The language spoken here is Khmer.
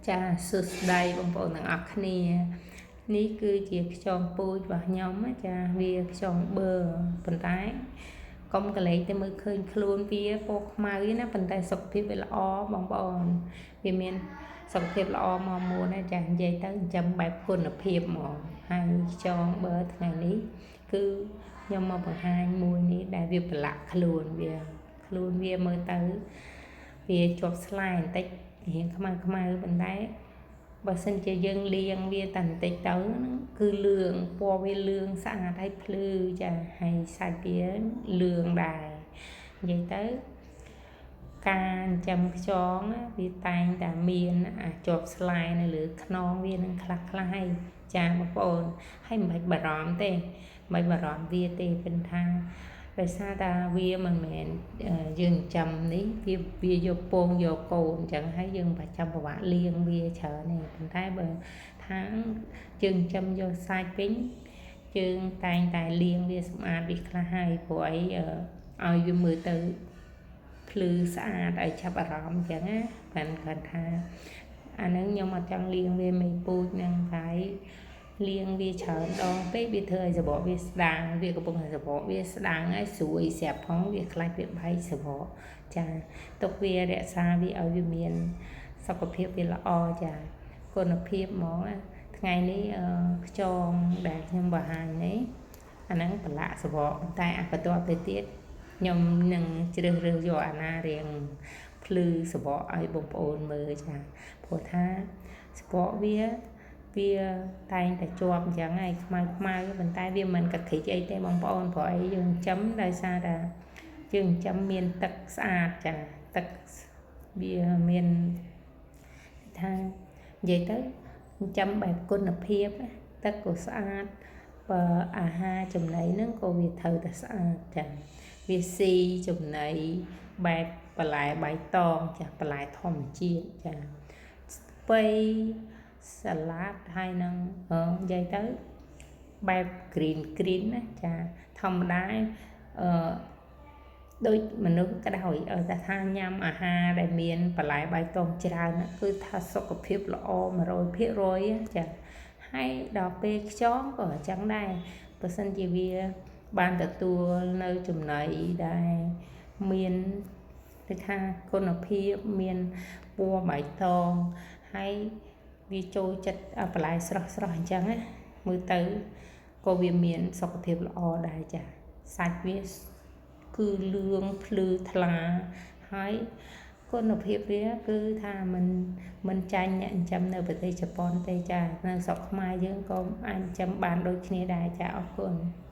ចាសួស្តីបងប្អូនទាំងអស់គ្នានេះគឺជាខ្យងពូជរបស់ខ្ញុំណាចាវាខ្យងបឺប៉ុន្តែកុំកលេចទៅមើលឃើញខ្លួនវាពណ៌ខ្មៅណាប៉ុន្តែសុខភាពវាល្អបងប្អូនវាមានសុខភាពល្អមកមួនណាចានិយាយទៅចិញ្ចឹមបែបគុណភាពហ្មងហើយខ្យងបឺថ្ងៃនេះគឺខ្ញុំមកបង្ហាញមួយនេះដែលវាប្រឡាក់ខ្លួនវាខ្លួនវាមើលទៅវាជាប់ស្លែបន្តិចរៀងខ្មៅខ្មៅប៉ុន្តែបើសិនជាយើងលាងវាតែបន្តិចទៅហ្នឹងគឺលឿងពណ៌វាលឿងស្អាតហើយភ្លឺចាហើយសាច់វាលឿងដែរនិយាយទៅការចិញ្ចឹមខ្យងវាតែងតែមានជាប់ស្លែនៅលើខ្នងវានឹងខ្លះខ្លះហើយចាបងប្អូនហើយមិនបាច់បារម្ភទេមិនបារម្ភវាទេប៉ុន្តែដោយសារតែវាមិនមែនយើងចាំនេះវាយកពងយកកូនអញ្ចឹងហើយយើងមិនចាំពិបាកលាងវាច្រើនទេប៉ុន្តែបើថាយើងចាំយកសាច់វិញយើងតែងតែលាងវាសម្អាតវាខ្លះហើយព្រោះអីឲ្យវាមើលទៅភ្លឺស្អាតឲ្យចាប់អារម្មណ៍អញ្ចឹងណាបានគាត់ថាអាហ្នឹងខ្ញុំអត់ចង់លាងវាមេពូជហ្នឹងហើយលាងវាច្រើនដងពេកវាធ្វើឲ្យសបកវាស្ដាងវាកំពុងតែសបកវាស្ដាងហើយស្រួយស្រាប់ផងវាខ្លាចវាបែកសបកចាទុកវារក្សាវាឲ្យវាមានសុខភាពវាល្អចាគុណភាពហ្មងណាថ្ងៃនេះខ្យងដែលខ្ញុំបង្ហាញនេះអាហ្នឹងប្រឡាក់សបកតែអាបន្ទាប់ទៅទៀតខ្ញុំនឹងជ្រើសរើសយកអាណារៀងភ្លឺសបកឲ្យបងប្អូនមើលចាព្រោះថាសបកវាតែងតែជាប់អញ្ចឹងហើយខ្មៅខ្មៅប៉ុន្តែវាមិនកក្រិចអីទេបងប្អូនព្រោះអីយើងចិញ្ចឹមដោយសារតែយើងចិញ្ចឹមមានទឹកស្អាតចាទឹកវាមានថានិយាយទៅចិញ្ចឹមបែបគុណភាពទឹកក៏ស្អាតបើអាហារចំណីហ្នឹងក៏វាត្រូវតែស្អាតចាវាស៊ីចំណីបែបបន្លែបៃតងចាបន្លែធម្មជាតិចាស្ពៃសាឡាត់ហើយនឹងនិយាយទៅបែប green green ណាចាធម្មតាអឺដូចមនុស្សក៏ដោយឲ្យតែថាញ៉ាំអាហារដែលមានបន្លែបៃតងច្រើនគឺថាសុខភាពល្អ100%ចាហើយដល់ពេលខ្យងក៏អញ្ចឹងដែរបើសិនជាវាបានទទួលនៅចំណីដែលមានដូចថាគុណភាពមានពណ៌បៃតងហើយវាចូលចិត្តបន្លែស្រស់ស្រស់អញ្ចឹងណាមើលទៅក៏វាមានសុខភាពល្អដែរចាសាច់វាគឺលឿងភ្លឺថ្លាហើយគុណភាពវាគឺថាមិនចាញ់អ្នកចិញ្ចឹមនៅប្រទេសជប៉ុនទេចានៅស្រុកខ្មែរយើងក៏អាចចិញ្ចឹមបានដូចគ្នាដែរចាអរគុណ។